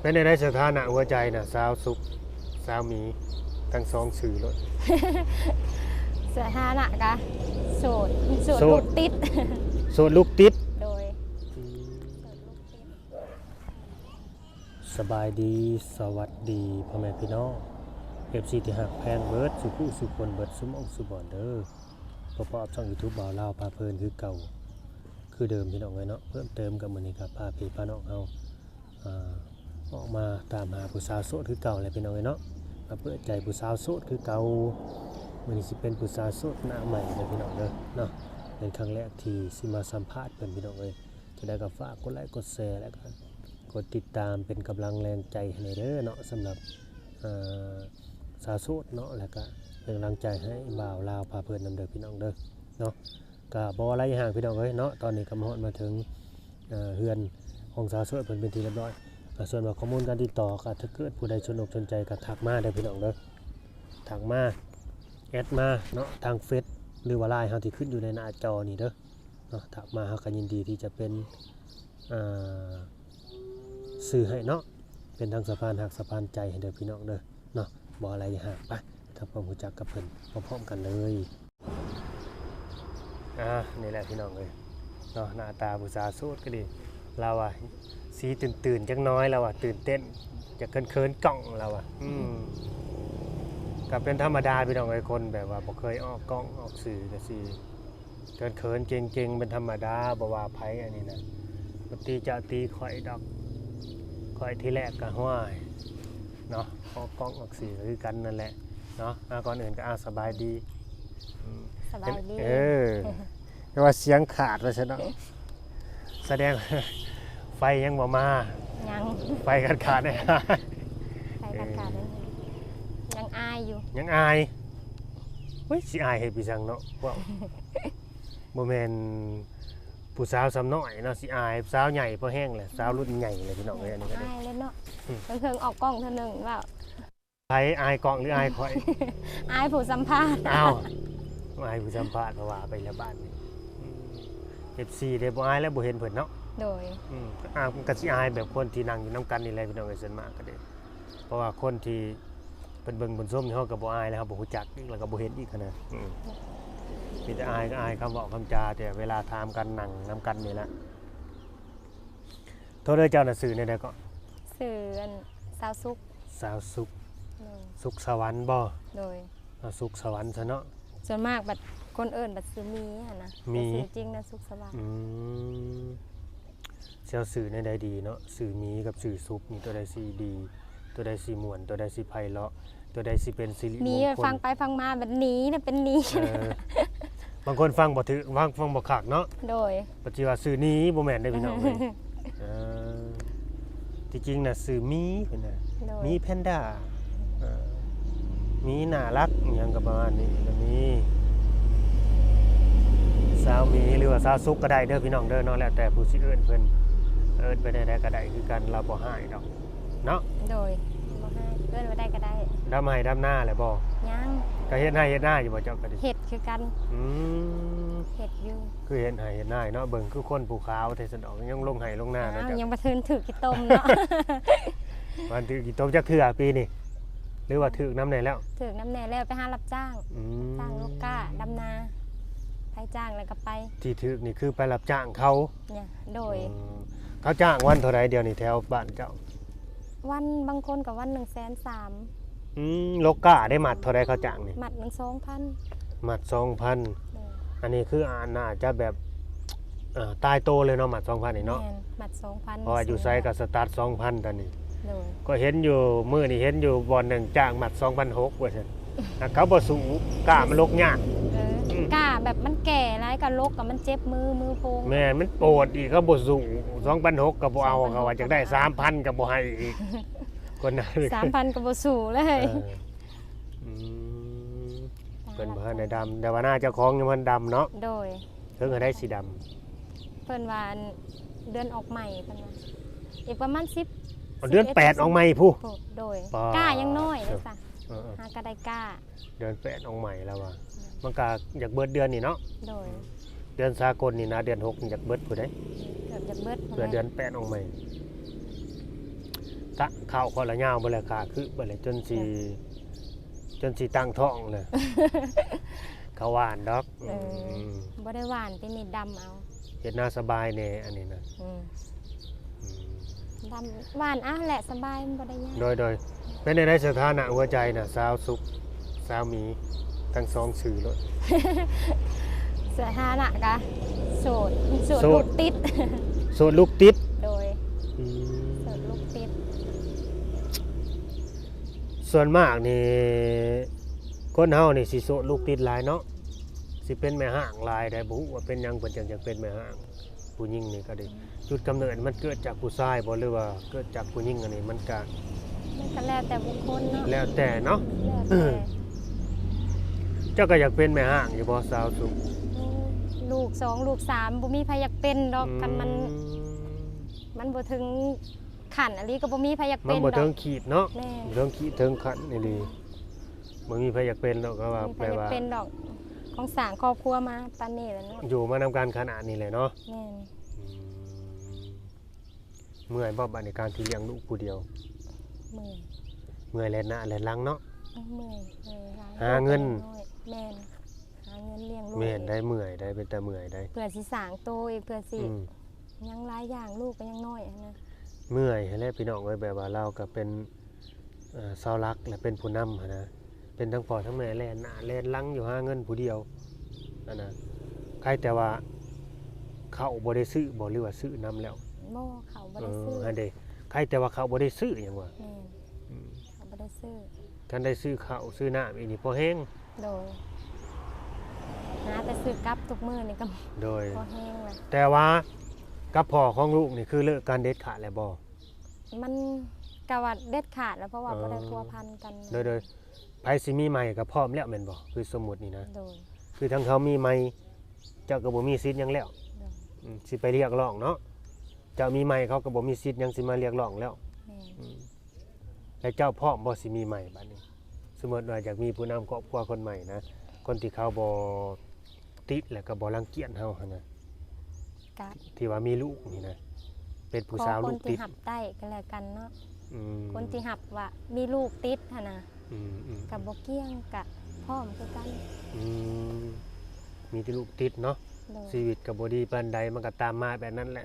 ເປັນຈັ່ງໃດສະຖານະຫົວໃຈນະ ສາວສຸກ ສາວໝີ ທັງສອງຊື່ໂລດ? ສະຖານະກະໂສດ ໂສດ ໂສດລູກຕິດ ໂສດລູກຕິດ. ໂດຍ ອືມ ໂສດລູກຕິດ. ສະບາຍດີ ສະຫວັດດີ ພໍ່ແມ່ພີ່ນ້ອງ ເອັຟຊີ ທີ່ຮັກແພງເບິດສູ່ຜູ້ສູ່ຄົນ ເບິດສູ່ໝ່ອງສູ່ບ່ອນເດີ. ພົບກັບຊ່ອງຢູທູບບ່າວລາວພາເພີນຄືເກົ່າ ຄືເດີມພີ່ນ້ອງເອີຍເນາະ. ເພີ່ມເຕີມກັບມື້ນີ້ກໍພາພີ່ພານ້ອງເຮົາ ອາ ອອກມາຕາມຫາຜູ້ສາວໂສດຄືເກົ່າແຫຼະພີ່ນ້ອງເອີຍເນາະ, ມາເປີດໃຈຜູ້ສາວໂສດຄືເກົ່າ. ມື້ນີ້ຊິເປັນຜູ້ສາວໂສດໜ້າໃໝ່ເດີພີ່ນ້ອງເດີເນາະ, ເປັນຄັ້ງແລກທີ່ຊິມາສຳພາດເພິ່ນພີ່ນ້ອງເອີຍ. ຈັ່ງໃດກໍຝາກກົດໄລກົດແຊ ແລະກໍກົດຕິດຕາມເປັນກຳລັງແຮງໃຈໃຫ້ແດ່ເດີເນາະ, ສຳລັບ ເອີ ສາວໂສດເນາະ, ແລະກະເປັນກຳລັງໃຈໃຫ້ບ່າວລາວພາເພີນນຳເດີພີ່ນ້ອງເດີເນາະ. ກະບໍ່ຫຼາຍຢ່າງພີ່ນ້ອງເອີຍເນາະ, ຕອນນີ້ກໍມາຮອດມາເຖິງ ເອີ ເຮືອນຂອງສາວໂສດເພິ່ນເປັນທີ່ຮຽບຮ້ອຍ. ກໍສ່ວນວ່າຂໍ້ມູນການຕິດຕໍ່ ກໍຖ້າເກີດຜູ້ໃດສົນອົກສົນໃຈກໍທັກມາເດີພີ່ນ້ອງເດີ, ທັກມາ ແອັດມາເນາະ ທາງເຟສ ຫຼືວ່າ LINE ເຮົາທີ່ຂຶ້ນຢູ່ໃນໜ້າຈໍນີ້ເດີເນາະ, ທັກມາ ເຮົາກໍຍິນດີທີ່ຈະເປັນ ເອີ ສື່ໃຫ້ເນາະ, ເປັນທັງສະພານຮັກສະພານໃຈໃຫ້ເດີພີ່ນ້ອງເດີເນາະ. ບໍ່ຫຼາຍຢ່າງ ໄປທຳຄວາມຮູ້ຈັກກັບເພິ່ນພ້ອມໆກັນເລີຍ. ອ່າ ນີ້ແຫຼະພີ່ນ້ອງເອີຍເນາະ, ໜ້າຕາຜູ້ສາວໂສດກໍດີ ລາວວ່າສີຕື່ນໆຈັກໜ້ອຍ, ລາວວ່າຕື່ນເຕັ້ນ ຢາກເຂີນໆກ້ອງ ລາວວ່າ. ອືມ ກໍເປັນທຳມະດາພີ່ນ້ອງເອີຍ, ຄົນແບບວ່າບໍ່ເຄີຍອອກກ້ອງອອກສື່ກໍຊິເຂີນໆເກັ່ງໆ ເປັນທຳມະດາ, ບໍ່ວ່າໃຜ. ອັນນີ້ນະ ບໍ່ຕິເຈົ້າຕິຂ້ອຍດອກ, ຂ້ອຍທີແລກກໍ ຫ້ວຍ ເນາະ, ອອກກ້ອງອອກສື່ກໍຄືກັນນັ້ນແຫຼະເນາະ. ອ່າ ກ່ອນອື່ນກໍ ອ່າ ສະບາຍດີ. ອືມ ສະບາຍດີ. ເອີ ແຕ່ວ່າສຽງຂາດວ່າຊັ້ນເນາະ, ສະແດງໄຟຍັງບໍ່ມາ. ຍັງ ໄຟຂາດຂາດແນ່, ໄຟຂາດຂາດແນ່, ຍັງອາຍຢູ່ ຍັງອາຍ. ເຮີ້ຍ ຊິອາຍເຮັດໄປສັງເນາະ ເວົ້າ ບໍ່ແມ່ນຜູ້ສາວສ່ຳນ້ອຍເນາະ ຊິອາຍ, ສາວໃຫຍ່ພໍແຮງແຫຼະ, ສາວລຸ້ນໃຫຍ່ແຫຼະພີ່ນ້ອງເອີຍ. ອັນນີ້ກໍອາຍເລີຍເນາະ. ອືມ ເພິ່ງໆອອກກ້ອງເທື່ອໜຶ່ງເວົ້າ. ໃຜອາຍກ້ອງຫຼືອາຍຂ້ອຍ? ອາຍຜູ້ສຳພາດ. ອ້າວ ອາຍຜູ້ສຳພາດ ເພາະວ່າໄປແລ້ວບາດນີ້. ອືມ ເອັຟຊີ ເດ້ ບໍ່ອາຍແລ້ວ ບໍ່ເຫັນເພິ່ນເນາະ. ໂດຍ. ອືມ ກໍອາຍ ກໍຊິອາຍແບບຄົນທີ່ນັ່ງຢູ່ນຳກັນນີ້ແຫຼະ ພີ່ນ້ອງເອີຍ, ສ່ວນມາກກໍເດ້. ເພາະວ່າຄົນທີ່ເພິ່ນເບິ່ງເພິ່ນຊົມນີ້ ເຮົາກໍບໍ່ອາຍແລ້ວ, ເຮົາບໍ່ຮູ້ຈັກອີກ ແລ້ວກໍບໍ່ເຫັນອີກຫັ້ນນະ. ອືມ ມີແຕ່ອາຍ ກໍອາຍຄຳເວົ້າຄຳຈາ, ແຕ່ເວລາຖາມກັນ ນັ່ງນຳກັນນີ້ແຫຼະ. ໂທດເດີ ເຈົ້ານະຊື່ແນວໃດເກາະ? ຊື່ອັນ ສາວສຸກ. ສາວສຸກ. ໂດຍ. ສຸກສະຫວັນບໍ່? ໂດຍ. ອ່າ ສຸກສະຫວັນຊະເນາະ. ສ່ວນມາກບັດຄົນເອີ້ນບັດຊື່ໝີຫັ້ນນະ, ໝີ. ແຕ່ຊື່ຈິງນະ ສຸກສະຫວັນ. ອືມ ເຈົ້າຊື່ແນວໃດດີເນາະ? ຊື່ໝີກັບຊື່ສຸກນີ້ ຕົວໃດຊິດີ? ຕົວໃດຊິມ່ວນ? ຕົວໃດຊິໄພເລາະ? ຕົວໃດຊິເປັນສິລິມົງຄົນ? ໝີ ຟັງໄປຟັງມາບັດໜີນະ ເປັນໜີ. ເອີ ບາງຄົນຟັງບໍ່ຖືກ ຟັງ ຟັງບໍ່ຄັກເນາະ. ໂດຍ. ປະຕິວ່າຊື່ໜີ ບໍ່ແມ່ນເດ້ພີ່ນ້ອງເອີຍ. ເອີ ທີ່ຈິງນະຊື່ໝີເພິ່ນນະ. ໂດຍ. ໝີແພນດ້າ ເອີ ໝີໜ້າຮັກ ອີ່ຫຍັງກໍປະມານນີ້ກໍມີ. ສາວໝີ ຫຼືວ່າສາວສຸກກໍໄດ້ເດີພີ່ນ້ອງເດີເນາະ, ແລ້ວແຕ່ຜູ້ຊິເອີ້ນເພິ່ນ, ເອີ້ນໄປແນວໃດກໍໄດ້ຄືກັນ, ລາວບໍ່ຮ້າຍດອກ. ເນາະ. ໂດຍ. ບໍ່ໃຫ້ ເອີ້ນວ່າໄດ້ກໍໄດ້. ດຳໄຮ່ດຳນາແລ້ວບໍ່? ຍັງ. ກໍເຮັດໄຮ່ເຮັດນາຢູ່ບໍ່ເຈົ້າກໍດີ? ເຮັດຄືກັນ. ອືມ ເຮັດຢູ່. ຄືເຮັດໄຮ່ເຮັດນາເນາະ, ເບິ່ງຄືຄົນຜູ້ຂາວແທ້ຊັ້ນດອກ, ຍັງລົງໄຮ່ລົງນາເນາະ. ອ້າວ ເຈົ້າ ຍັງບໍ່ທັນຖືກຂີ້ຕົມເນາະ. ບໍ່ທັນຖືກຂີ້ຕົມຈັກເທື່ອປີນີ້ ຫຼືວ່າຖືກນຳແດ່ແລ້ວ? ຖືກນຳແດ່ແລ້ວ, ໄປຫາຮັບຈ້າງ. ອືມ ຈ້າງລູກຄ້າ ດຳນາ, ໄປຈ້າງແລ້ວກໍໄປ. ທີ່ຖືກນີ້ຄືໄປຮັບຈ້າງເຂົາ? ໂດຍ. ອືມ ເຂົາຈ້າງວັນເທົ່າໃດດຽວນີ້ແຖວບ້ານເຈົ້າ? ວັນ ບາງຄົນກໍວັນໜຶ່ງແສນສາມ. ອືມ ໂລກາໄດ້ມັດເທົ່າໃດເຂົາຈ້າງນີ້? ມັດໜຶ່ງສອງພັນ. ມັດສອງພັນ. ໂດຍ. ອັນນີ້ຄືອາ ໜ້າຈະແບບ ເອີ ຕາຍໂຕເລີຍເນາະ ມັດສອງພັນນີ້ເນາະ. ແມ່ນ ມັດສອງພັນ. ເພາະວ່າຢູ່ໃສກໍສະຕາດສອງພັນຕອນນີ້. ໂດຍ. ກໍເຫັນຢູ່ ມື້ນີ້ເຫັນຢູ່ບ່ອນໜຶ່ງ ຈ້າງມັດສອງພັນຫົກວ່າຊັ້ນ. ແລ້ວເຂົາບໍ່ສູ້ ກ້າມັນຫຼົກຍາກ. ເອີ ອືມ ກ້າແບບມັນແກ່ຫຼາຍ ກໍຫຼົກ ກໍມັນເຈັບມື ມືໂພງ. ແມ່ນ ມັນໂປດອີກ ເຂົາບໍ່ສູ້. ສອງພັນຫົກກໍບໍ່ເອົາ ສອງພັນຫົກ ເຂົາວ່າຢາກໄດ້ສາມພັນກໍບໍ່ໃຫ້ອີກ. ຄົນນັ້ນ ສາມພັນກໍບໍ່ສູ້ເລີຍ. ເອີ ອືມ ເພິ່ນບໍ່ທັນໄດ້ດຳ ແຕ່ວ່າໜ້າເຈົ້າຂອງຍັງບໍ່ທັນດຳເນາະ. ໂດຍ. ເຖິງເທົ່າໃດຊິດຳ? ເພິ່ນວ່າ ອັນ ເດືອນອອກໃໝ່ ເພິ່ນວ່າ ອີກປະມານສິບ ເດືອນແປດອອກໃໝ່ພຸ້ນ. ໂດຍ. ປ້າ ກ້າຍັງນ້ອຍເດ້ຊະ. ເອີໆ ຫາກໍໄດ້ກ້າ. ເດືອນແປດອອກໃໝ່ແລ້ວວ່າ. ອືມ ມັນກໍຢາກເບິດເດືອນນີ້ເນາະ. ໂດຍ. ເດືອນສາກົນນີ້ນະ ເດືອນຫົກນີ້ຢາກເບິດພຸ້ນເດ້. ເກືອບຢາກເບິດພຸ້ນ. ເພື່ອເດືອນແປດອອກໃໝ່. ຕະເຂົ້າຂ້ອຍລະຍາວເບິດແລ້ວ ຂາຄືບເບິດແລ້ວ ຈົນຊິ ຈົນຊິຕັ້ງທ້ອງແລ້ວ ເຂົ້າຫວ່ານດອກ. ເອີ ອືມ ບໍ່ໄດ້ຫວ່ານ ປີນີ້ດຳເອົາ ເຮັດນາສະບາຍແດ່ອັນນີ້ນະ. ອືມ ອືມ ດຳ ຫວ່ານເອົາແຫຼະ ສະບາຍ ມັນບໍ່ໄດ້ຍາກ. ໂດຍ ໂດຍ ເປັນແນວໃດສະຖານະຫົວໃຈນະ ສາວສຸກ ສາວໝີ ທັງສອງຊື່ໂລດ? ສະຖານະກະໂສດ ໂສດ ໂສດລູກຕິດ ໂສດລູກຕິດ. ໂດຍ ອືມ ໂສດລູກຕິດ. ສ່ວນມາກນີ້ ຄົນເຮົານີ້ຊິໂສດລູກຕິດຫຼາຍເນາະ ຊິເປັນແມ່ຮ້າງຫຼາຍໄດ໋. ບໍ່ຮູ້ວ່າເປັນຫຍັງເພິ່ນຈັ່ງຢາກເປັນແມ່ຮ້າງ. ຜູ້ຍິງນີ້ກໍດີ ອືມ ຈຸດກຳເນີດມັນເກີດຈາກຜູ້ຊາຍບໍ່ ຫຼືວ່າເກີດຈາກຜູ້ຍິງ? ອັນນີ້ມັນກະ ມັນກໍແລ້ວແຕ່ບຸກຄົນເນາະ ແລ້ວແຕ່ເນາະ ແລ້ວແຕ່. ເຈົ້າກໍຢາກເປັນແມ່ຮ້າງຢູ່ບໍ່ ສາວສຸກ? ໂອ້ ລູກສອງ ລູກສາມ ບໍ່ມີໃຜຢາກເປັນດອກ. ອືມ ຄັນມັນ ມັນບໍ່ເຖິງຂັ້ນອີ່ຫຼີ ກໍບໍ່ມີໃຜຢາກເປັນດອກ. ມັນບໍ່ເຖິງຂີດເນາະ ແມ່ນ ບໍ່ເຖິງຂີດເຖິງຂັ້ນອີ່ຫຼີ. ບໍ່ມີໃຜຢາກເປັນດອກ ກໍວ່າ ບໍ່ມີໃຜຢາກເປັນດອກ ແປວ່າ ຂອງສ້າງຄອບຄົວມາປານນີ້ແຫຼະເນາະ ຢູ່ມານຳກັນຂະໜາດນີ້ແຫຼະເນາະ. ແມ່ນ ອືມ ເມື່ອຍບໍ່ບາດນີ້ ການທີ່ລ້ຽງລູກຜູ້ດຽວ? ເມື່ອຍ ເມື່ອຍແລ່ນໜ້າແລ່ນຫຼັງເນາະ. ເອີ ເມື່ອຍ ເມື່ອຍຫຼາຍ ຫາເງິນ ລູກກໍຍັງນ້ອຍ. ແມ່ນ ຫາເງິນລ້ຽງລູກ. ແມ່ນໄດ໋ ເມື່ອຍໄດ໋ ເປັນຕາເມື່ອຍໄດ໋ ເພື່ອຊິສ້າງໂຕອີກ ເພື່ອຊິ ອືມ ຍັງຫຼາຍຢ່າງ ລູກກໍຍັງນ້ອຍຫັ້ນນະ. ເມື່ອຍຫັ້ນແຫຼະພີ່ນ້ອງເອີຍ ແບບວ່າລາວກໍເປັນ ເອີ ເສົາຫຼັກ ແລະ ເປັນຜູ້ນຳຫັ້ນນະ ເປັນທັງພໍ່ທັງແມ່ ແລ່ນໜ້າແລ່ນຫຼັງຢູ່ຫາເງິນຜູ້ດຽວຫັ້ນນະ. ໃຄແຕ່ວ່າເຂົ້າບໍ່ໄດ້ຊື້ບໍ່ ຫຼືວ່າຊື້ນຳແລ້ວ? ບໍ່ ເຂົ້າບໍ່ໄດ້ຊື້. ເອີ ຫັ້ນເດ ໃຄແຕ່ວ່າເຂົ້າບໍ່ໄດ້ຊື້ຫຍັງວະ. ແມ່ນ ອືມ ເຂົ້າບໍ່ໄດ້ຊື້. ຄັນໄດ້ຊື້ເຂົ້າຊື້ນ້ຳອີກນີ້ພໍແຮງ. ໂດຍ ຫາແຕ່ຊື້ກັບທຸກມື້ນີ້ກໍ ໂດຍ ພໍແຮງລະ. ແຕ່ວ່າກັບພໍ່ຂອງລູກນີ້ ຄືເລີກກັນເດັດຂາດແລ້ວບໍ່? ມັນກະວ່າເດັດຂາດແລ້ວ ເພາະວ່າ ເອີ ບໍ່ໄດ້ພົວພັນກັນ. ໂດຍ ໂດຍ ໃຜຊິມີໃໝ່ກໍພ້ອມແລ້ວແມ່ນບໍ່? ຄືສົມມຸດນີ້ນະ ໂດຍ ຄືທາງເຂົາມີໃໝ່ ເຈົ້າກໍບໍ່ມີສິດຫຍັງແລ້ວ. ໂດຍ ອືມ ຊິໄປຮຽກຮ້ອງເນາະ ເຈົ້າມີໃໝ່ ເຂົາກໍບໍ່ມີສິດຫຍັງຊິມາຮຽກຮ້ອງແລ້ວ. ແມ່ນ ອືມ ແລ້ວເຈົ້າພ້ອມບໍ່ຊິມີໃໝ່ບາດນີ້? ສົມມຸດວ່າຢາກມີຜູ້ນຳຄອບຄົວຄົນໃໝ່ນະ ຄົນທີ່ເຂົາບໍ່ຕິແລ້ວກໍບໍ່ລັງກຽດເຮົາຫັ້ນນະ ກະ ທີ່ວ່າມີລູກນີ້ນະ ເປັນຜູ້ສາວລູກຕິດ ຂໍຄົນທີ່ຮັບໄດ້ກໍແລ້ວກັນເນາະ. ອືມ ຄົນທີ່ຮັບວ່າມີລູກຕິດຫັ້ນນະ. ອືມໆ ກໍບໍ່ກ່ຽງ ກໍພ້ອມຄືກັນ. ອືມ ມີແຕ່ລູກຕິດເນາະ. ໂດຍ ຊີວິດກໍບໍ່ດີປານໃດ ມັນກໍຕາມມາແບບນັ້ນແຫຼະ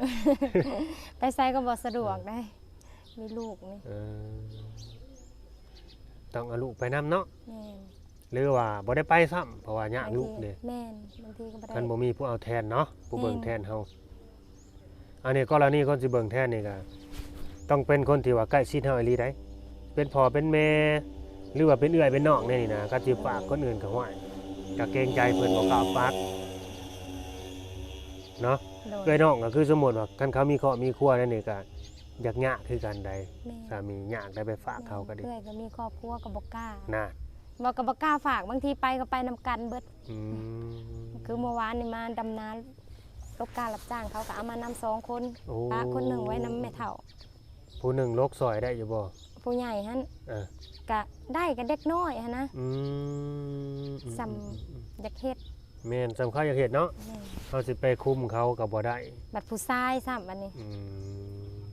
ໄປໃສກໍບໍ່ສະດວກໄດ໋. ມີລູກນີ້ ເອີ ຕ້ອງເອົາລູກໄປນຳເນາະ. ແມ່ນ ຫຼືວ່າບໍ່ໄດ້ໄປຊ້ຳ ເພາະວ່າຍາກລູກເດ້. ບາງທີ ແມ່ນ ບາງທີກໍບໍ່ໄດ້ ຄັນບໍ່ມີຜູ້ເອົາແທນເນາະ ຜູ້ເບິ່ງແທນເຮົາ. ແມ່ນ ອັນນີ້ກໍລະນີຄົນຊິເບິ່ງແທນນີ້ກໍຕ້ອງເປັນຄົນທີ່ວ່າໃກ້ຊິດເຮົາອີ່ຫຼີໃດ໋ ເປັນພໍ່ເປັນແມ່ ຫຼືວ່າເປັນເອື້ອຍເປັນນ້ອງແນວນີ້ນະ. ຄັນຊິຝາກຄົນອື່ນກໍ ຫ້ວຍ ກໍເກງໃຈເພິ່ນ ບໍ່ກ້າຝາກເນາະ. ໂດຍ ເອື້ອຍນ້ອງກໍຄືສົມມຸດວ່າ ຄັນເຂົາມີຄອບມີຄົວແນວນີ້ກໍ ຢາກຍາກຄືກັນໃດ໋. ແມ່ນ ສາມີຍາກໄດ້ໄປຝາກເຂົາກໍດີ. ແມ່ນ ເອື້ອຍກໍມີຄອບຄົວກໍບໍ່ກ້າ. ນະ ເວົ້າກໍບໍ່ກ້າຝາກ ບາງທີໄປກໍໄປນຳກັນເບິດ. ອືມ ຄືເມື່ອວານນີ້ມາດຳນາ ລົກການຮັບຈ້າງ ເຂົາກໍເອົາມານຳສອງຄົນ. ໂອ້ ປະຄົນໜຶ່ງໄວ້ນຳແມ່ເຖົ້າ. ຜູ້ໜຶ່ງລົກຊ່ອຍໄດ້ຢູ່ບໍ່? ຜູ້ໃຫຍ່ຫັ້ນ ເອີ ກະໄດ້ ກະເດັກນ້ອຍຫັ້ນນະ. ອືມ ອືມ ສ່ຳ ອືມ ອືມ ຢາກເຮັດ. ແມ່ນ ສ່ຳເຂົາຢາກເຮັດເນາະ. ແມ່ນ ເຮົາຊິໄປຄຸມເຂົາກໍບໍ່ໄດ້. ບັດຜູ້ຊາຍຊ້ຳບັດນີ້. ອືມ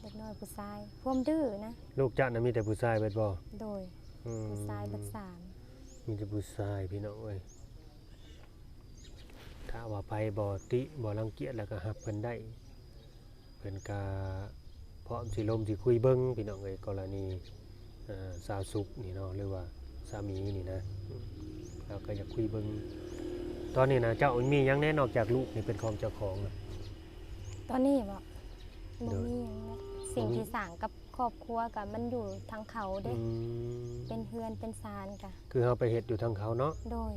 ເດັກນ້ອຍຜູ້ຊາຍ ຄວາມດື້ນະ. ລູກເຈົ້ານະມີແຕ່ຜູ້ຊາຍເບິດບໍ່? ໂດຍ ອືມ ຜູ້ຊາຍເບິດສາມ. ມີແຕ່ຜູ້ຊາຍພີ່ນ້ອງເອີຍ. ຖ້າວ່າໃຜບໍ່ຕິບໍ່ລັງກຽດ ແລ້ວກໍຮັບເພິ່ນໄດ້ ເພິ່ນກະພ້ອມຊິລົມຊິຄຸຍເບິ່ງພີ່ນ້ອງເອີຍ. ກໍລະນີ ເອີ ສາວສຸກນີ້ເນາະ ຫຼືວ່າສາມີນີ້ນະ ລາວກໍຢາກຄຸຍເບິ່ງ. ຕອນນີ້ນະ ເຈົ້າມີຫຍັງແດ່ນອກຈາກລູກນີ້ເປັນຂອງເຈົ້າຂອງນະ? ຕອນນີ້ບໍ? ໂດຍ ບໍ່ມີຫຍັງແລ້ວ. ບໍ່ມີ. ສິ່ງທີ່ສ້າງກັບຄອບຄົວກະມັນຢູ່ທາງເຂົາເດ້. ອືມ ເປັນເຮືອນເປັນຊານກະ ຄືເຮົາໄປເຮັດຢູ່ທາງເຂົາເນາະ. ໂດຍ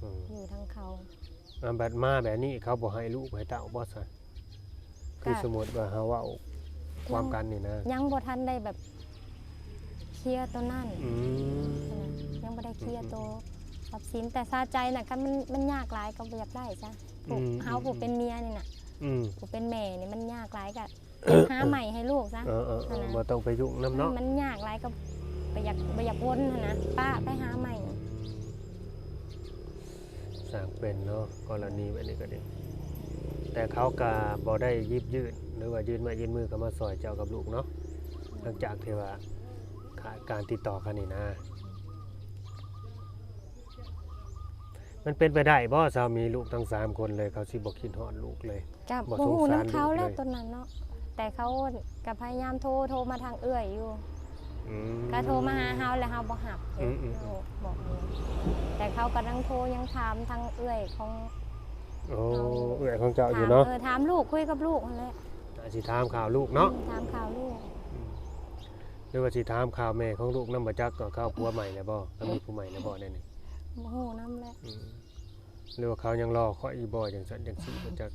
ອືມ ຢູ່ທາງເຂົາ. ອາ ບັດມາແບບນີ້ເຂົາບໍ່ໃຫ້ລູກໃຫ້ເຕົ້າບໍ່ຊະ? ຄື ກະ ສົມມຸດວ່າເຮົາເວົ້າຄວາມກັນນີ້ນະ ຍັງບໍ່ທັນໄດ້ແບບເຄລຍໂຕນັ້ນ. ອືມ ນະ ຍັງບໍ່ໄດ້ເຄລຍໂຕ ອືມ ຊັບສິນ. ແຕ່ຄາໃຈນະ ຄັນມັນ ມັນຍາກຫຼາຍກໍບໍ່ຢາກໄດ້ຊະ. ອືມ ເຮົາຜູ້ເປັນເມຍນີ້ນະ ອືມ ຜູ້ເປັນແມ່ນີ້ ມັນຍາກຫຼາຍກໍ ຫາໃໝ່ໃຫ້ລູກຊະ. ເອີໆໆ ຫັ້ນນະ ບໍ່ຕ້ອງໄປຫຍຸ້ງນຳເນາະ. ມັນຍາກຫຼາຍກໍບໍ່ຢາກ ບໍ່ຢາກວົນຫັ້ນນະ ປ້າໄປຫາໃໝ່. ຊ່າງເປັນເນາະ ກໍລະນີແບບນີ້ກໍດີ. ແຕ່ເຂົາກໍບໍ່ໄດ້ຢິບຍື່ນ ຫຼືວ່າຍື່ນໄມ້ຍື່ນມືເຂົ້າມາຊ່ອຍເຈົ້າກັບລູກເນາະ. ຫຼັງຈາກທີ່ວ່າຂາດການຕິດຕໍ່ກັນນີ້ນະ ມັນເປັນໄປໄດ້ບໍ່ ສາມີລູກທັງສາມຄົນເລີຍ ເຂົາຊິບໍ່ຄິດຮອດລູກເລີຍ ກໍບໍ່ຮູ້ນຳເຂົາແຫຼະ ບໍ່ສົງສານລູກເລີຍ ຕອນນັ້ນເນາະ ແຕ່ເຂົາກໍພະຍາຍາມໂທ ໂທມາທາງເອື້ອຍຢູ່ ອືມ ກໍໂທມາຫາເຮົາ ແລ້ວເຮົາບໍ່ຮັບ ອືມໆໆ ເຮົາບອກເລີຍ ແຕ່ເຂົາກໍຍັງໂທຍັງຖາມທາງເອື້ອຍຂອງ ໂອ້ ເຮົາ ເອື້ອຍຂອງເຈົ້າຢູ່ເນາະ ຖາມ ເອີ ຖາມລູກ ຄຸຍກັບລູກຫັ້ນແຫຼະ ອາດຊິຖາມຂ່າວລູກເນາະ ອືມ ຖາມຂ່າວລູກ ອືມ ຫຼືວ່າຊິຖາມຂ່າວແມ່ຂອງລູກນຳ ບໍ່ຈັກ ກໍເຂົາຜົວໃໝ່ແລ້ວບໍ່ ກໍມີຜູ້ໃໝ່ແລ້ວບໍ່ແນວນີ້ ບໍ່ຮູ້ນຳແຫຼະ ອືມ ຫຼືວ່າເຂົາຍັງລໍຂ້ອຍຢູ່ບໍ່ ຈັ່ງຊັ້ນຈັ່ງຊີ້ ບໍ່ຈັກ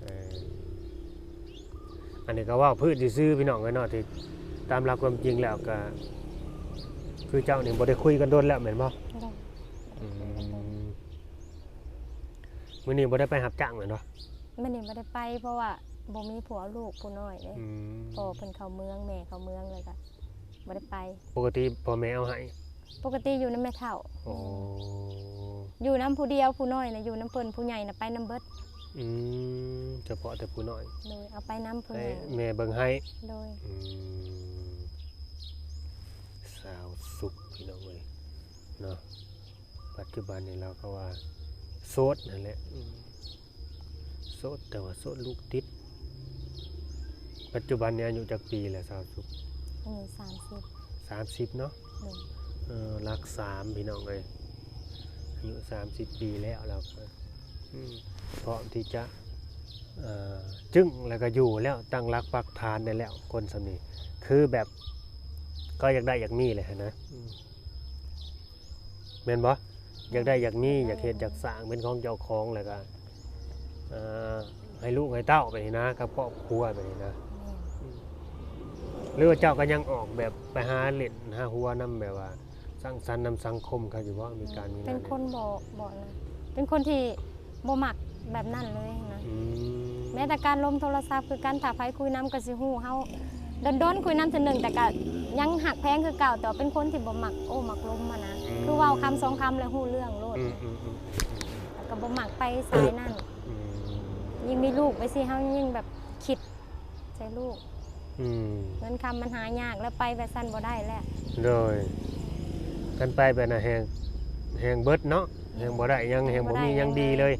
ເອີ ອັນນີ້ກໍເວົ້າພື້ນຊື່ໆ ພີ່ນ້ອງເອີຍເນາະ ທີ່ຕາມຫຼັກຄວາມຈິງແລ້ວກໍຄືເຈົ້ານີ້ບໍ່ໄດ້ຄຸຍກັນດົນແລ້ວແມ່ນບໍ່? ໂດຍ ອືມ ມື້ນີ້ບໍ່ໄດ້ໄປຮັບຈ້າງແມ່ນບໍ່? ມື້ນີ້ບໍ່ໄດ້ໄປ ເພາະວ່າບໍ່ມີຜູ້ເອົາລູກຜູ້ນ້ອຍເດ້ ອືມ ພໍ່ເພິ່ນເຂົ້າເມືອງ ແມ່ເຂົ້າເມືອງ ແລ້ວກໍບໍ່ໄດ້ໄປ ປົກກະຕິພໍ່ແມ່ເອົາໃຫ້? ປົກກະຕິຢູ່ນຳແມ່ເຖົ້າ ໂອ້ ຢູ່ນຳຜູ້ດຽວ ຜູ້ນ້ອຍນະຢູ່ນຳເພິ່ນ ຜູ້ໃຫຍ່ນະໄປນຳເບິດ ອືມ ສະເພາະແຕ່ຜູ້ນ້ອຍ ໂດຍ ເອົາໄປນຳຜູ້ໃຫຍ່ ໃຫ້ແມ່ເບິ່ງໃຫ້ ໂດຍ ອືມ ສາວສຸກ ພີ່ນ້ອງເອີຍເນາະ ປັດຈຸບັນນີ້ລາວກໍວ່າໂສດນັ້ນແຫຼະ ອືມ ໂສດ ແຕ່ວ່າໂສດລູກຕິດ ປັດຈຸບັນນີ້ອາຍຸຈັກປີແລ້ວສາວສຸກ? ອາຍຸສາມສິບ ສາມສິບເນາະ ໂດຍ ເອີ ຫຼັກສາມ ພີ່ນ້ອງເອີຍ ອາຍຸສາມສິບປີແລ້ວ ແລ້ວກໍ ອືມ ພ້ອມທີ່ຈະ ເອີ ຈຶ້ງ ແລ້ວກໍຢູ່ແລ້ວ ຕັ້ງຫຼັກປັກຖານໄດ້ແລ້ວ ຄົນສ່ຳນີ້ ຄືແບບ ກໍຢາກໄດ້ຢາກມີແຫຼະຫັ້ນນະ ອືມ ແມ່ນບໍ່? ຢາກໄດ້ຢາກມີ ຢາກເຮັດຢາກສ້າງເປັນຂອງເຈົ້າຂອງ ແລ້ວກໍ ເອີ ໃຫ້ລູກໃຫ້ເຕົ້າໄປນີ້ນະ ກັບຄອບຄົວໄປນີ້ນະ ແມ່ນ ອືມ ຫຼືວ່າເຈົ້າກໍຍັງອອກແບບໄປຫາຫຼິ້ນຫາຫົວນຳ ແບບວ່າສັງສັນນຳສັງຄົມເຂົາຢູ່ບໍ່? ມີການມີງານ ເປັນຄົນບໍ່ ບໍ່ນະ ເປັນຄົນທີ່ບໍ່ມັກແບບນັ້ນເລີຍນະ ອືມ ແມ້ແຕ່ການລົມໂທລະສັບຄືກັນ ຖ້າໃຜຄຸຍນຳກໍຊິຮູ້ ເຮົາດົນໆຄຸຍນຳເທື່ອໜຶ່ງ ແຕ່ກໍຍັງຮັກແພງຄືເກົ່າ ແຕ່ວ່າເປັນຄົນທີ່ບໍ່ມັກໂອ້ມັກລົມຫັ້ນນະ ອືມ ຄືເວົ້າຄຳສອງຄຳແລ້ວຮູ້ເລື່ອງໂລດ ອືມໆໆໆ ແລ້ວກໍບໍ່ມັກໄປສາຍນັ້ນ ອືມ ຍິ່ງມີລູກໄປຊີ້ ເຮົາຍິ່ງແບບຄິດໃສ່ລູກ ອືມ ເງິນຄຳມັນຫາຍາກ ແລ້ວໄປແບບຊັ້ນບໍ່ໄດ້ແລ້ວ ໂດຍ ຄັນໄປແບບນັ້ນແຮ່ງ ແຮ່ງເບິດເນາະ ແຮ່ງບໍ່ໄດ້ຫຍັງ ແຮ່ງບໍ່ມີຫຍັງດີເລີຍ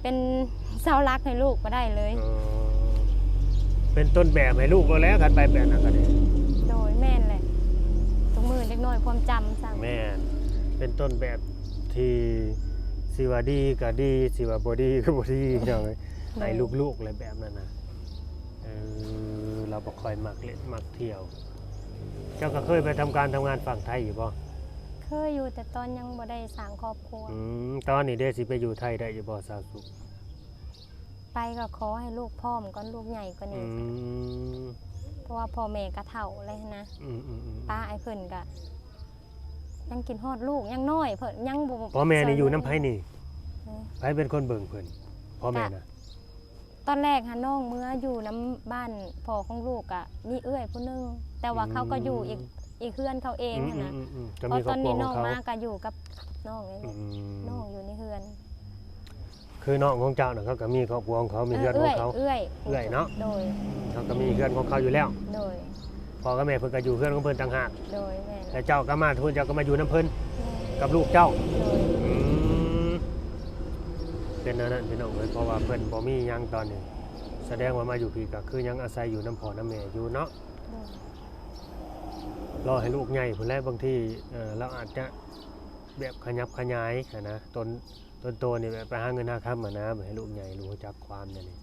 ເປັນເສົາຫຼັກໃຫ້ລູກບໍ່ໄດ້ເລີຍ ອໍ ເປັນຕົ້ນແບບໃຫ້ລູກໂລດແຫຼະ ຄັນໄປແບບນັ້ນກໍໄດ້ ໂດຍ ແມ່ນແຫຼະ ທຸກມື້ເດັກນ້ອຍຄວາມຈຳຊັ້ນ ແມ່ນ ເປັນຕົ້ນແບບທີ່ຊິວ່າດີກໍດີ ຊິວ່າບໍ່ດີກໍບໍ່ດີ ພີ່ນ້ອງເອີຍ ໂດຍ ໃຫ້ລູກໆແຫຼະແບບນັ້ນນະ ເອີ ລາວບໍ່ຄ່ອຍມັກຫຼິ້ນມັກທ່ຽວ ເຈົ້າກໍເຄີຍໄປທຳການທຳງານຝັ່ງໄທຢູ່ບໍ່? ເຄີຍຢູ່ ແຕ່ຕອນຍັງບໍ່ໄດ້ສ້າງຄອບຄົວ ອືມ ຕອນນີ້ເດ ຊິໄປຢູ່ໄທໄດ້ຢູ່ບໍ່ສາວສຸກ? ໄປກໍຂໍໃຫ້ລູກພ້ອມກ່ອນ ລູກໃຫຍ່ກວ່ານີ້ ອືມ ເພາະວ່າພໍ່ແມ່ກໍເຖົ້າແລ້ວນະ ອືມໆໆໆ ປ້າໃຫ້ເພິ່ນກໍຍັງຄິດຮອດລູກ ຍັງນ້ອຍ ເພິ່ນຍັງບໍ່ ພໍ່ແມ່ນີ້ຢູ່ນຳໃຜນີ້? ເອີ ໃຜເປັນຄົນເບິ່ງເພິ່ນ ພໍ່ແມ່ນະ? ຕອນແລກຫັ້ນນ້ອງເມືອຢູ່ນຳບ້ານພໍ່ຂອງລູກ ກະມີເອື້ອຍຜູ້ໜຶ່ງ ແຕ່ວ່າເຂົາກໍຢູ່ອີກ ອືມ ອີກເຮືອນເຂົາເອງຫັ້ນນະ ອືມໆໆໆ ກໍມີຄອບຄົວຂອງເຂົາ ພໍຕອນນີ້ນ້ອງມາກໍຢູ່ກັບນ້ອງເອງ ອືມ ນ້ອງຢູ່ໃນເຮືອນ ຄືນ້ອງຂອງເຈົ້ານະ ເຂົາກໍມີຄອບຄົວຂອງເຂົາ ມີເຮືອນຂອງເຂົາ ເອື້ອຍ ເອື້ອຍເນາະ ໂດຍ ເຂົາກໍມີເຮືອນຂອງເຂົາຢູ່ແລ້ວ ໂດຍ ພໍ່ກັບແມ່ເພິ່ນກໍຢູ່ເຮືອນຂອງເພິ່ນຕ່າງຫາກ ໂດຍ ແມ່ນ ແລ້ວເຈົ້າກໍມາພຸ້ນ ເຈົ້າກໍມາຢູ່ນຳເພິ່ນ ແມ່ນ ກັບລູກເຈົ້າ ໂດຍ ອືມ ເປັນແນວນັ້ນພີ່ນ້ອງເອີຍ ເພາະວ່າເພິ່ນບໍ່ມີຫຍັງຕອນນີ້ ສະແດງວ່າມາຢູ່ພີ້ກໍຄືຍັງອາໄສຢູ່ນຳພໍ່ນຳແມ່ຢູ່ເນາະ ໂດຍ ລໍໃຫ້ລູກໃຫຍ່ພຸ້ນແຫຼະ ບາງທີ ເອີ ລາວອາດຈະແບບຂະຫຍັບຂະຫຍາຍຫັ້ນນະ ຕົນ ຕົນໂຕນີ້ແບບໄປຫາເງິນຫາຄຳຫັ້ນນະ ໃຫ້ລູກໃຫຍ່ ລູກຮູ້ຈັກຄວາມແນວນີ້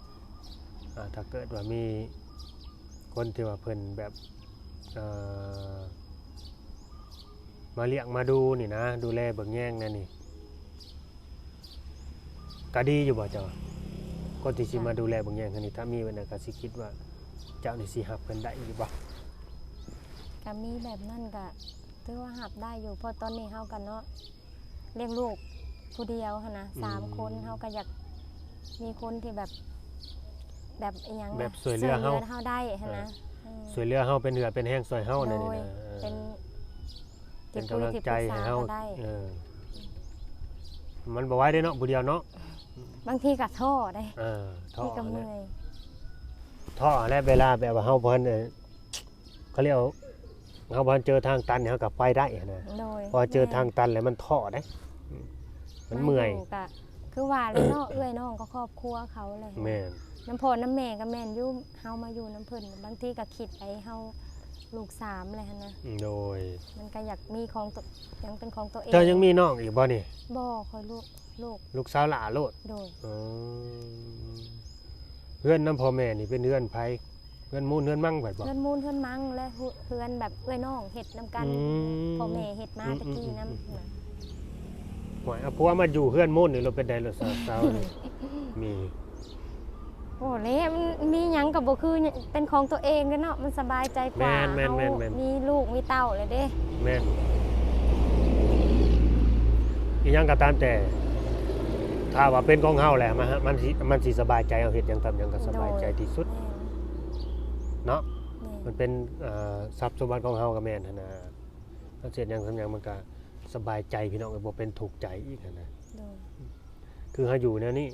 ອາ ຖ້າເກີດວ່າມີຄົນທີ່ວ່າເພິ່ນແບບ ເອີ ມາລ້ຽງມາດູນີ້ນະ ດູແລເບິ່ງແຍງແນວນີ້ ກະດີຢູ່ບໍ່ເຈົ້າ? ຄົນທີ່ຊິມາດູແລເບິ່ງແຍງຫັ້ນນີ້ ຖ້າມີໄວ້ນະ ກະຊິຄິດວ່າເຈົ້ານີ້ຊິຮັບເພິ່ນໄດ້ຢູ່ບໍ່? ກະມີແບບນັ້ນກະຖືວ່າຮັບໄດ້ຢູ່ ເພາະຕອນນີ້ເຮົາກະເນາະ ລ້ຽງລູກຜູ້ດຽວຫັ້ນນະ ອືມ ສາມຄົນ ເຮົາກະຢາກມີຄົນທີ່ແບບ ແບບອີ່ຫຍັງ ແບບຊ່ວຍເຫຼືອເຮົາ ຊ່ວຍເຫຼືອເຮົາໄດ້ຫັ້ນນະ ເອີ ເອີ ຊ່ວຍເຫຼືອເຮົາ ເປັນເຫື່ອເປັນແຮງຊ່ອຍເຮົາແນວນີ້ນະ ໂດຍ ເອີ ເປັນ ເປັປັນກຳລັງໃຈໃຫ້ເຮົາ ເອີ ມັນບໍ່ໄຫວເດ້ເນາະ ຜູ້ດຽວເນາະ ບາງທີກໍທໍ້ເດ້ ເອີ ທໍ້ ບາງທີກໍເມື່ອຍ ແຫຼະ ທໍ້ແຫຼະ ເວລາແບບວ່າເຮົາບໍ່ທັນ ເອີ ເຂົາເອີ້ນ ເຮົາບໍ່ທັນເຈີທາງຕັນ ເຮົາກໍໄປໄດ້ຫັ້ນນະ. ໂດຍ ພໍເຈີທາງຕັນແລ້ວມັນທໍ້ເດ້ ອືມ ມັນເມື່ອຍ. ມາຢູ່ກໍຄືວ່າແຫຼະເນາະ ເອື້ອຍນ້ອງກໍຄອບຄົວເຂົາແຫຼະ. ແມ່ນ ນຳພໍ່ນຳແມ່ກໍແມ່ນຢູ່ ເຮົາມາຢູ່ນຳເພິ່ນ ບາງທີກໍຄິດໄປເຮົາລູກສາມແຫຼະຫັ້ນນະ. ໂດຍ ມັນກໍຢາກມີຂອງຕົວ ຍັງເປັນຂອງຕົວເອງ. ເຈົ້າຍັງມີນ້ອງອີກບໍ່ນີ້? ບໍ່ ຂ້ອຍລູກ ລູກ ລູກສາວຫຼ້າໂລດ. ໂດຍ ອໍ ເຮືອນນຳພໍ່ແມ່ນີ້ເປັນເຮືອນໃຜ? ເຮືອນມູນເຮືອນມັງໄປບໍ່? ເຮືອນມູນເຮືອນມັງ ແລະ ເຮືອນແບບເອື້ອຍນ້ອງເຮັດນຳກັນ. ອືມ ພໍ່ແມ່ເຮັດມາ ອືມ ແຕ່ກີ້ນຳ ອືມ ນະ. ໂອ້ຍ ເອົາຜົວມາຢູ່ເຮືອນມູນນີ້ ລະເປັນໃດລະສາວໆນີ້? ມີ ໂອ້ ແລ້ວມັນມີຫຍັງກໍບໍ່ຄືເປັນຂອງຕົວເອງເດ້ເນາະ ມັນສະບາຍໃຈກວ່າ. ແມ່ນໆໆໆ ເຮົາມີລູກມີເຕົ້າແລ້ວເດ້. ແມ່ນ ອີຫຍັງກໍຕາມແຕ່ ຖ້າວ່າເປັນຂອງເຮົາແຫຼະ ມັນ ມັນຊິ ມັນຊິສະບາຍໃຈ ເຮົາເຮັດຫຍັງທຳຫຍັງກໍສະບາຍໃຈທີ່ສຸດ. ແມ່ນ ເນາະ ແມ່ນ ມັນເປັນ ເອີ ຊັບສົມບັດຂອງເຮົາກໍແມ່ນຫັ້ນນະ. ເຮົາເຮັດຫຍັງທຳຫຍັງມັນກໍສະບາຍໃຈ ພີ່ນ້ອງເອີຍ ບໍ່ເປັນທຸກໃຈອີກຫັ້ນນະ. ໂດຍ ຄືເຮົາຢູ່ແນວນີ້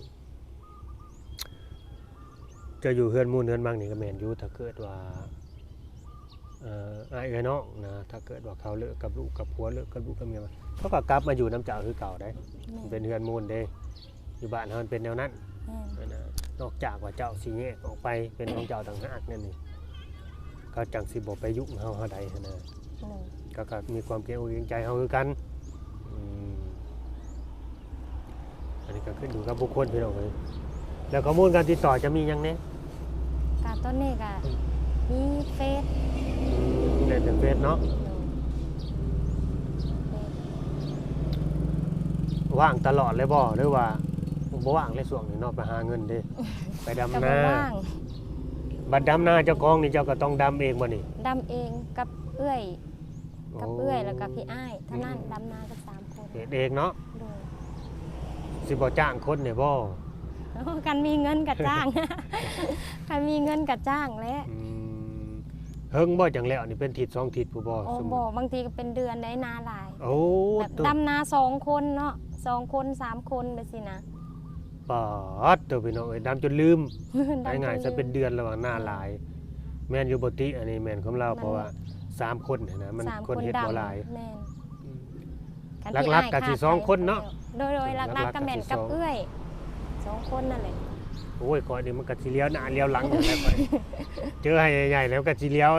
ເຈົ້າຢູ່ເຮືອນມູນເຮືອນມັງນີ້ກໍແມ່ນຢູ່ ຖ້າເກີດວ່າ ເອີ ອ້າຍເອື້ອຍນ້ອງນະ ຖ້າເກີດວ່າເຂົາເລີກກັບລູກກັບຜົວ ເລີກກັບລູກກັບເມຍມາ ເຂົາກໍກັບມາຢູ່ນຳເຈົ້າຄືເກົ່າໄດ໋. ແມ່ນ ມັນເປັນເຮືອນມູນເດ້ ຢູ່ບ້ານເຮົາມັນເປັນແນວນັ້ນ. ແມ່ນ ອັນນ່າ ນອກຈາກວ່າເຈົ້າຊິແຍກອອກໄປເປັນຂອງເຈົ້າຕ່າງຫາກແນວນີ້ ເຂົາຈັ່ງຊິບໍ່ໄປຫຍຸ້ງເຮົາ ເຮົາໃດຫັ້ນນະ. ໂດຍ ເຂົາກໍມີຄວາມເກງອົກເກງໃຈເຮົາຄືກັນ. ອືມ ອັນນີ້ກໍຂຶ້ນຢູ່ກັບບຸກຄົນ ພີ່ນ້ອງເອີຍ. ແລ້ວຂໍ້ມູນການຕິດຕໍ່ຈະມີຫຍັງແດ່? ກະຕອນນີ້ກະມີເຟສ. ອືມ ເຫຼັ້ນແຕ່ເຟສເນາະ. ໂດຍ ເຟສ. ວ່າງຕະຫຼອດເລີຍບໍ່ ຫຼືວ່າບໍ່ວ່າງເລີຍ? ຊ່ວງນີ້ເນາະ ໄປຫາເງິນເດ້ ໄປດຳນາ. ກໍບໍ່ວ່າງ ບັດດຳນາເຈົ້າຂອງນີ້ ເຈົ້າກໍຕ້ອງດຳເອງບໍ່ນີ້? ດຳເອງກັບເອື້ອຍ. ໂອ້ ກັບເອື້ອຍ ແລ້ວກໍພີ່ອ້າຍ ເທົ່ານັ້ນ. ອືມໆໆ ດຳນາກັນສາມຄົນ ເຮັດເອງເນາະ. ໂດຍ ຊິບໍ່ຈ້າງຄົນແດ່ບໍ່? ໂອ້ ຄັນມີເງິນກໍຈ້າງ ຄັນມີເງິນກໍຈ້າງແຫຼະ. ອືມ ເຫິງບໍ່ຈັ່ງແລ້ວນີ້ ເປັນທິດສອງທິດພຸ້ນບໍ່? ໂອ້ ສົມມຸດ ບໍ່ ບາງທີກໍເປັນເດືອນໄດ໋ ນາຫຼາຍ. ໂອ້ ແບບ ໂທ້ ດຳນາສອງຄົນເນາະ ສອງຄົນສາມຄົນແບບຊີ້ນະ. ປາດໂທ້ ພີ່ນ້ອງເອີຍ ດຳຈົນລືມ ດຳຈົນລືມ ງ່າຍໆຊະ ເປັນເດືອນລະວ່າໜ້າຫຼາຍ. ແມ່ນຢູ່ບໍ່ຕິ ອັນນີ້ແມ່ນຄວາມລາວ ແມ່ນ ເພາະວ່າສາມຄົນຫັ້ນນະ ມັນ ສາມຄົນເຮັດບໍ່ຫຼາຍ. ແມ່ນ ອືມ ຄັນ ຫຼັກໆກໍຊິສອງຄົນເນາະ. ໂດຍໆ ຫຼັກໆກໍແມ່ນກັບເອື້ອຍ ສອງຄົນນັ້ນແຫຼະ. ໂອ້ຍ ຂ້ອຍນີ້ມັນກໍຊິລ້ຽວໜ້າລ້ຽວຫຼັງຫັ້ນແຫຼະຂ້ອຍ ເຈີໄຮ່ໃຫຍ່ໆແລ້ວກໍຊິລ້ຽວ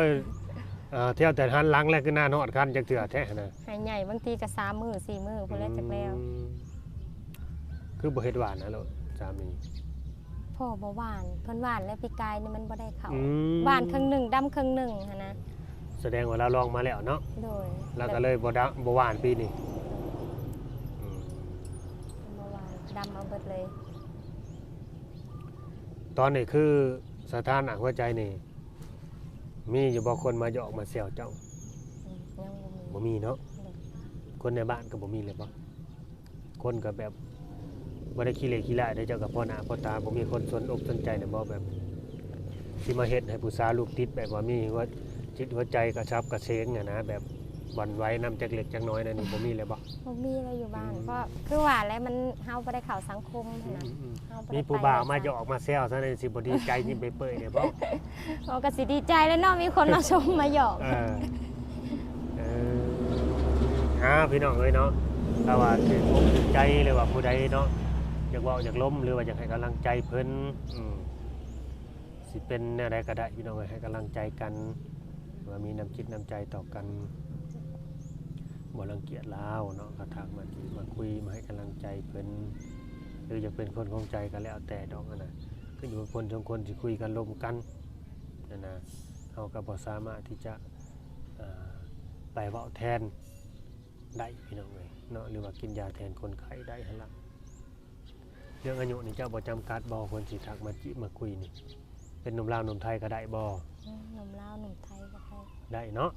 ເອີ ທ່ຽວແຕ່ຫັນຫຼັງແລ້ວ ຄືໜ້າຮອດຄັນຈັກເທື່ອແທ້ຫັ້ນນະ. ໄຮ່ໃຫຍ່ບາງທີກໍສາມມື້ສີ່ມື້ພຸ້ນແຫຼະ ອືມ ຈັກແລ້ວ. ຄືບໍ່ເຮັດຫວ່ານນະໂລດ ສາມີ? ພໍ່ບໍ່ຫວ່ານ ເພິ່ນຫວ່ານແລ້ວ ປີກາຍນີ້ມັນບໍ່ໄດ້ເຂົ້າ. ອືມ ຫວ່ານເຄິ່ງໜຶ່ງ ດຳເຄິ່ງໜຶ່ງຫັ້ນນະ. ສະແດງວ່າລາວລອງມາແລ້ວເນາະ. ໂດຍ ລາວກໍເລີຍບໍ່ດຳ ບໍ່ຫວ່ານປີນີ້. ອືມ ບໍ່ຫວ່ານ ດຳເອົາເບິດເລີຍ. ຕອນນີ້ຄືສະຖານະຫົວໃຈນີ້ ມີຢູ່ບໍ່ຄົນມາຢອກມາແຊວເຈົ້າ? ອືມ ຍັງບໍ່ມີ. ບໍ່ມີເນາະ. ໂດຍ ຄົນໃນບ້ານກໍບໍ່ມີເລີຍບໍ່? ຄົນກໍແບບບໍ່ໄດ້ຂີ້ເຫຼຂີ້ລ້າຍເດ້ ເຈົ້າກໍພໍໜ້າພໍຕາ ບໍ່ມີຄົນສົນອົກສົນໃຈນຳບໍ່? ແບບຊິມາເຮັດໃຫ້ຜູ້ສາວລູກຕິດ ແບບວ່າມີຫົວ ຈິດຫົວໃຈກະສັບກະເສງຫັ້ນນະ ແບບຫວັ່ນໄຫວນຳຈັກເລັກຈັກນ້ອຍນັ້ນ ບໍ່ມີເລີຍບໍ່? ບໍ່ມີເລີຍຢູ່ບ້ານ. ອືມ ເພາະຄືວ່າແຫຼະ ມັນ ເຮົາບໍ່ໄດ້ເຂົ້າສັງຄົມຫັ້ນນະ. ອືມໆໆ ເຮົາບໍ່ໄດ້ ມີຜູ້ບ່າວມາຢອກມາແຊວຊັ້ນ ຊິບໍ່ດີໃຈຍິ້ມເປີຍໆເດ້ບໍ່? ໂອ້ ກໍຊິດີໃຈແຫຼະເນາະ ມີຄົນມາຊົມມາຢອກ. ເອີ ເອີ ອ້າວ ພີ່ນ້ອງເອີຍເນາະ ຖ້າວ່າຖືກອົກຖືກໃຈ ຫຼືວ່າຜູ້ໃດເນາະ ຢາກເວົ້າຢາກລົມ ຫຼືວ່າຢາກໃຫ້ກຳລັງໃຈເພິ່ນ ອືມ ຊິເປັນແນວໃດກໍໄດ້ ພີ່ນ້ອງເອີຍ ໃຫ້ກຳລັງໃຈກັນ ວ່າມີນ້ຳຈິດນ້ຳໃຈຕໍ່ກັນ ບໍ່ລັງກຽດລາວເນາະ ກໍທັກມາຈີບມາຄຸຍ ມາໃຫ້ກຳລັງໃຈເພິ່ນ ຫຼືຢາກເປັນຄົນຂອງໃຈກໍແລ້ວແຕ່ດອກຫັ້ນນະ ຂຶ້ນຢູ່ກັບຄົນສອງຄົນຊິຄຸຍກັນລົມກັນຫັ້ນນະ ເຮົາກໍບໍ່ສາມາດທີ່ຈະ ເອີ ໄປເວົ້າແທນໄດ້ ພີ່ນ້ອງເອີຍເນາະ ຫຼືວ່າກິນຢາແທນຄົນໄຂ້ໄດ້ຫັ້ນລະ. ເລື່ອງອາຍຸນີ້ເຈົ້າບໍ່ຈຳກັດບໍ່ ຄົນຊິທັກມາຈີບມາຄຸຍນີ້? ເປັນໜຸ່ມລາວໜຸ່ມໄທກໍໄດ້ບໍ່? ອືມ ໜຸ່ມລາວໜຸ່ມໄທກໍໄດ້. ໄດ້ເນາະ.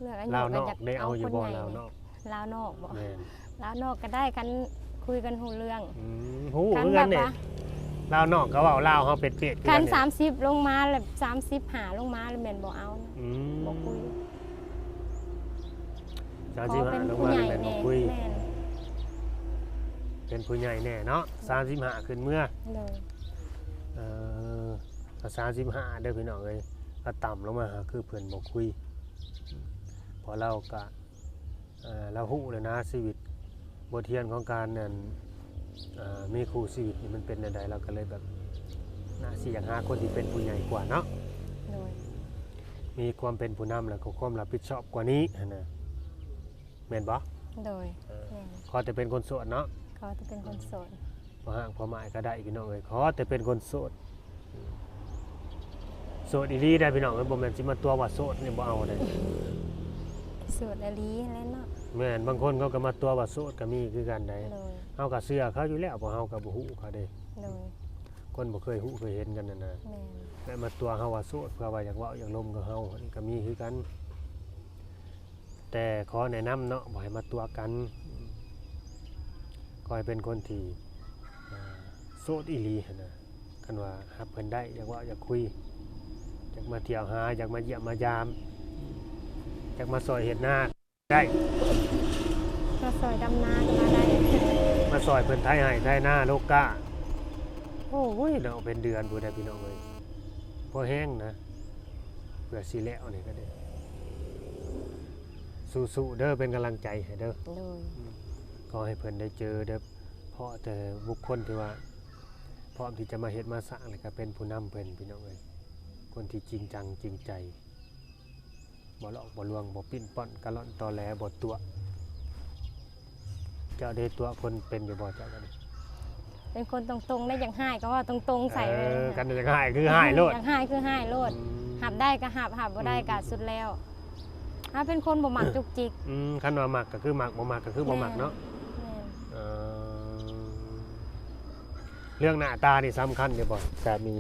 ເລື່ອງອາຍຸ ລາວນອກ ກໍຢາກ ໄດ້ເອົາຢູ່ບໍ່ ເອົາຄົນໃຫຍ່ ລາວນອກ? ລາວນອກບໍ່? ແມ່ນ ລາວນອກກໍໄດ້ ຄັນຄຸຍກັນຮູ້ເລື່ອງ. ອືມ ຮູ້ຄືກັນເດ້ ລາວນອກກໍເວົ້າລາວເຮົາເປັດໆ ຄືກັນ. ຄັນສາມສິບລົງມາແລ້ວ ສາມສິບຫ້າລົງມາແລ້ວແມ່ນບໍ່ເອົານະ. ອືມ ບໍ່ຄຸຍ. ສາມສິບຫ້າລົງມາແມ່ນບໍ່ຄຸຍ. ແມ່ນ ເປັນຜູ້ໃຫຍ່ແດ່ເນາະ. ສາມສິບຫ້າຂຶ້ນເມືອ. ໂດຍ ເອີ ກໍສາມສິບຫ້າເດີພີ່ນ້ອງເອີຍ ລາວຕ່ຳລົງມາ ກໍຄືເພິ່ນບໍ່ຄຸຍ ເພາະລາວກະ ເອີ ລາວຮູ້ແລ້ວນະ ຊີວິດ ບົດຮຽນຂອງການນັ້ນ ເອີ ມີຄູ່ຊີວິດນີ້ມັນເປັນແນວໃດ ລາວກໍເລີຍແບບ ໜ້າຊິຢາກຫາຄົນທີ່ເປັນຜູ້ໃຫຍ່ກວ່າເນາະ ໂດຍ ມີຄວາມເປັນຜູ້ນຳ ແລ້ວກໍຄວາມຮັບຜິດຊອບກວ່ານີ້ຫັ້ນນະ ແມ່ນບໍ່? ໂດຍ ເອີ ແມ່ນ ຂໍແຕ່ເປັນຄົນໂສດເນາະ ຂໍແຕ່ເປັນຄົນໂສດ ບໍ່ຮ້າງພໍ່ໝ້າຍກໍໄດ້ພີ່ນ້ອງເອີຍ ຂໍແຕ່ເປັນຄົນໂສດ ໂສດອີ່ຫຼີໄດ໋ພີ່ນ້ອງເອີຍ ບໍ່ແມ່ນຊິມາຕົວະວ່າໂສດນີ້ບໍ່ເອົາໄດ໋ ໂສດອີ່ຫຼີແຫຼະເນາະ ແມ່ນ ບາງຄົນເຂົາກໍມາຕົວະວ່າໂສດກໍມີຄືກັນໄດ໋ ໂດຍ ເຮົາກໍເຊື່ອເຂົາຢູ່ແລ້ວ ເພາະເຮົາກໍບໍ່ຮູ້ເຂົາເດ້ ໂດຍ ຄົນບໍ່ເຄີຍຮູ້ເຄີຍເຫັນກັນຫັ້ນນະ ແມ່ນ ແລະມາຕົວະເຮົາວ່າໂສດ ເພື່ອວ່າຢາກເວົ້າຢາກລົມກັບເຮົາ ອັນນີ້ກໍມີຄືກັນ ແຕ່ຂໍແນະນຳເນາະ ບໍ່ໃຫ້ມາຕົວະກັນ ຂໍໃຫ້ເປັນຄົນທີ່ ເອີ ໂສດອີ່ຫຼີຫັ້ນນະ ຄັນວ່າຮັກເພິ່ນໄດ້ ຢາກເວົ້າຢາກຄຸຍ ຢາກມາທ່ຽວຫາ ຢາກມາຢ້ຽມມາຢາມ ຢາກມາຊ່ອຍເຮັດນາໄດ້ ມາຊ່ອຍດຳນາກໍມາໄດ້ ມາຊ່ອຍເພິ່ນໄຖໄຮ່ໄຖນາໂລກາ ໂອ້ຍເນາະ ເປັນເດືອນພຸ້ນແຫຼະພີ່ນ້ອງເອີຍ ພໍແຮງນະ ເພື່ອຊິແລ້ວນີ້ກໍໄດ້ ສູ້ໆເດີ ເປັນກຳລັງໃຈໃຫ້ເດີ ໂດຍ ຂໍໃຫ້ເພິ່ນໄດ້ເຈີເດີ ເພາະແຕ່ບຸກຄົນທີ່ວ່າ ພ້ອມທີ່ຈະມາເຮັດມາສ້າງ ແລ້ວກໍເປັນຜູ້ນຳເພິ່ນ ພີ່ນ້ອງເອີຍ ຄົນທີ່ຈິງຈັງຈິງໃຈ ບໍ່ຫຼອກບໍ່ລວງ ບໍ່ປິ່ນປ້ອນ ກະລ່ອນຕໍແຫຼ ບໍ່ຕົວະ ເຈົ້າໄດ້ຕົວະຄົນເປັນຢູ່ບໍ່ ເຈົ້າກໍໄດ້ ເປັນຄົນຕົງໆ ໄດ້ ຢາກຮ້າຍກໍເວົ້າຕົງໆໃສ່ເລີຍ ເອີ ຄັນຢາກຮ້າຍຄືຮ້າຍໂລດ ຢາກຮ້າຍຄືຮ້າຍໂລດ ອືມ ຮັບໄດ້ກໍຮັບ ຮັບບໍ່ໄດ້ກໍ ອືມ ສຸດແລ້ວ ເຮົາເປັນຄົນບໍ່ມັກຈຸກຈິກ ອືມ ຄັນວ່າມັກກໍຄືມັກ ບໍ່ມັກກໍຄືບໍ່ມັກເນາະ ແມ່ນ ເອີ ເລື່ອງໜ້າຕານີ້ສຳຄັນຢູ່ບໍ່ ສາມີ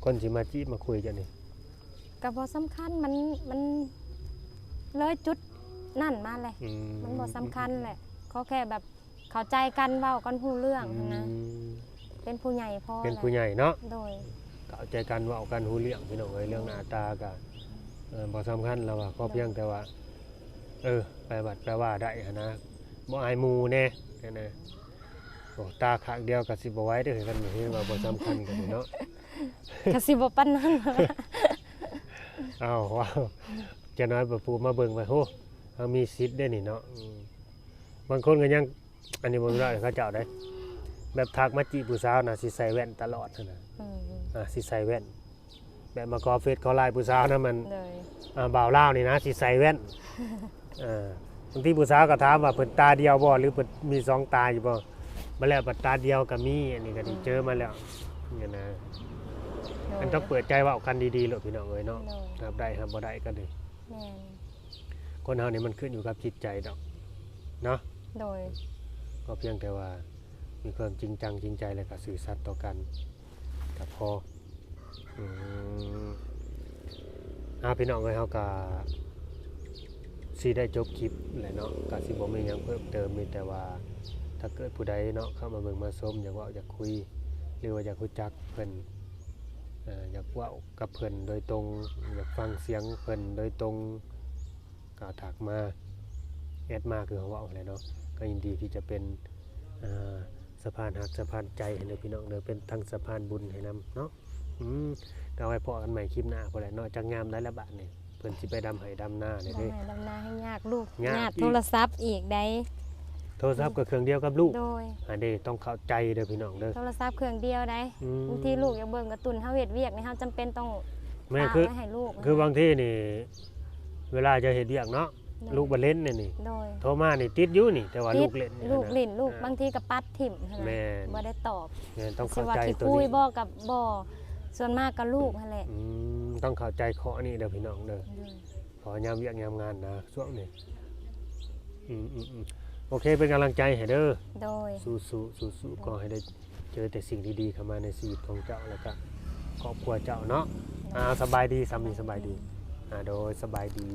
ຄົນຊິມາຈີບມາຄຸຍເຈົ້ານີ້ ກໍບໍ່ສຳຄັນ ມັນ ມັນເລີຍຈຸດນັ້ນມາແຫຼະ ອືມ ມັນບໍ່ສຳຄັນແຫຼະ ຂໍແຄ່ແບບເຂົ້າໃຈກັນ ເວົ້າກັນຮູ້ເລື່ອງ ອືມ ຫັ້ນນະ ເປັນຜູ້ໃຫຍ່ພໍ ເປັນຜູ້ໃຫຍ່ເນາະ ໂດຍ ເຂົ້າໃຈກັນ ເວົ້າກັນຮູ້ເລື່ອງ ພີ່ນ້ອງເອີຍ ເລື່ອງໜ້າຕາກໍ ເອີ ບໍ່ສຳຄັນ ລາວວ່າ ຂໍພຽງແຕ່ວ່າ ເອີ ໄປວັດໄປວາໄດ້ຫັ້ນນະ ບໍ່ອາຍໝູ່ແດ່ຫັ້ນນະ ໂອ້ ຕາຂ້າງດຽວກໍຊິບໍ່ໄຫວເດີ ຄັນເຫັນວ່າບໍ່ສຳຄັນກັນເນາະ ກໍຊິບໍ່ປານນັ້ນ ອ້າວ ວ້າວ ຈະນ້ອຍໄປຜູ້ມາເບິ່ງໄປ ໂຫ ເຮົາມີສິດເດ້ນີ້ເນາະ ອືມ ບາງຄົນກໍຍັງ ອັນນີ້ບໍ່ແມ່ນວ່າເຂົາເຈົ້າເດ້ ແບບທັກມາຈີບຜູ້ສາວນະ ຊິໃສ່ແວ່ນຕະຫຼອດຫັ້ນນະ ອືມ ອ່າ ຊິໃສ່ແວ່ນ ແບບມາຂໍເຟສຂໍໄລນ໌ຜູ້ສາວນະ ມັນ ໂດຍ ອ່າ ບ່າວລາວນີ້ນະ ຊິໃສ່ແວ່ນ ເອີ ບາງທີຜູ້ສາວກໍຖາມວ່າເພິ່ນຕາດຽວບໍ່ ຫຼືເພິ່ນມີສອງຕາຢູ່ບໍ່ ມາແລ້ວບັດຕາດຽວກໍມີ ອັນນີ້ກໍໄດ້ ອືມ ເຈີມາແລ້ວນີ້ນະ ໂດຍ ມັນຕ້ອງເປີດໃຈເວົ້າກັນດີໆໂລດ ພີ່ນ້ອງເອີຍເນາະ ໂດຍ ຮັບໄດ້ຮັບບໍ່ໄດ້ກໍດີ ແມ່ນ ຄົນເຮົານີ້ມັນຂຶ້ນຢູ່ກັບຈິດໃຈດອກເນາະ ໂດຍ ກໍພຽງແຕ່ວ່າມີຄວາມຈິງຈັງຈິງໃຈ ແລະກໍຊື່ສັດຕໍ່ກັນກໍພໍ ອືມ ອ່າ ພີ່ນ້ອງເອີຍ ເຮົາກໍຊິໄດ້ຈົບຄລິບແຫຼະເນາະ ກໍຊິບໍ່ມີຫຍັງເພີ່ມເຕີມ ມີແຕ່ວ່າຖ້າເກີດຜູ້ໃດເນາະ ເຂົ້າມາເບິ່ງມາຊົມ ຢາກເວົ້າຢາກຄຸຍ ຫຼືວ່າຢາກຮູ້ຈັກເພິ່ນ ເອີ ຢາກເວົ້າກັບເພິ່ນໂດຍຕົງ ຢາກຟັງສຽງເພິ່ນໂດຍຕົງ ກໍທັກມາ ແອັດມາ ຄືເຮົາເວົ້າຫັ້ນແຫຼະເນາະ ກໍຍິນດີທີ່ຈະເປັນ ອ່າ ສະພານຮັກສະພານໃຈໃຫ້ເດີພີ່ນ້ອງເດີ ເປັນທັງສະພານບຸນໃຫ້ນຳເນາະ ອືມ ກໍໄວ້ພໍ້ກັນໃໝ່ຄລິບໜ້າພຸ້ນແຫຼະເນາະ ຈັກຍາມໃດລະບາດນີ້ ເພິ່ນຊິໄປດຳໄຮ່ດຳນາແລ້ວເດ້ ດຳໄຮ່ດຳນາແຮ່ງຍາກ ລູກຍາກ ຍາກ ອີກ ໂທລະສັບອີກໃດ໋ ໂທລະສັບກໍເຄື່ອງດຽວກັບລູກ ໂດຍ ອັນນີ້ຕ້ອງເຂົ້າໃຈເດີພີ່ນ້ອງເດີ ໂທລະສັບເຄື່ອງດຽວໃດ໋ ອືມ ບາງທີລູກຢາກເບິ່ງກາຕູນ ເຮົາເຮັດວຽກນີ້ ເຮົາຈຳເປັນຕ້ອງ ແມ່ນ ຝາກ ຄື ໄວ້ໃຫ້ລູກ ຄືບາງທີນີ້ ເວລາຈະເຮັດວຽກເນາະ ໂດຍ ລູກບັດຫຼິ້ນນີ້ ໂດຍ ໂທມານີ້ຕິດຢູ່ນີ້ ແຕ່ວ່າ ຕິດ ລູກຫຼິ້ນ ລູກຫຼິ້ນ ລູກ ອ່າ ບາງທີກໍປັດຖິ້ມຫັ້ນນະ ແມ່ນ ບໍ່ໄດ້ຕອບ ແມ່ນ ຕ້ອງເຂົ້າໃຈ ຊິວ່າຂີ້ຄຸຍບໍ່ກໍບໍ່ ສ່ວນມາກກໍລູກຫັ້ນແຫຼະ ອືມ ຕ້ອງເຂົ້າໃຈຂໍ້ນີ້ເດີພີ່ນ້ອງເດີ ໂດຍ ເພາະຍາມວຽກຍາມງານນະ ຊ່ວງນີ້ ອືມໆໆ ໂອເຄ ເປັນກຳລັງໃຈໃຫ້ເດີ ໂດຍ ສູ້ໆ ສູ້ໆ ໂດຍ ຂໍໃຫ້ໄດ້ ເຈີແຕ່ສິ່ງດີໆເຂົ້າມາໃນຊີວິດຂອງເຈົ້າ ແລ້ວກະຄອບຄົວເຈົ້າເນາະ ໂດຍ ອ່າ ສະບາຍດີ ສາມີ ສະບາຍດີ ອ່າ ໂດຍ ສະບາຍດີ.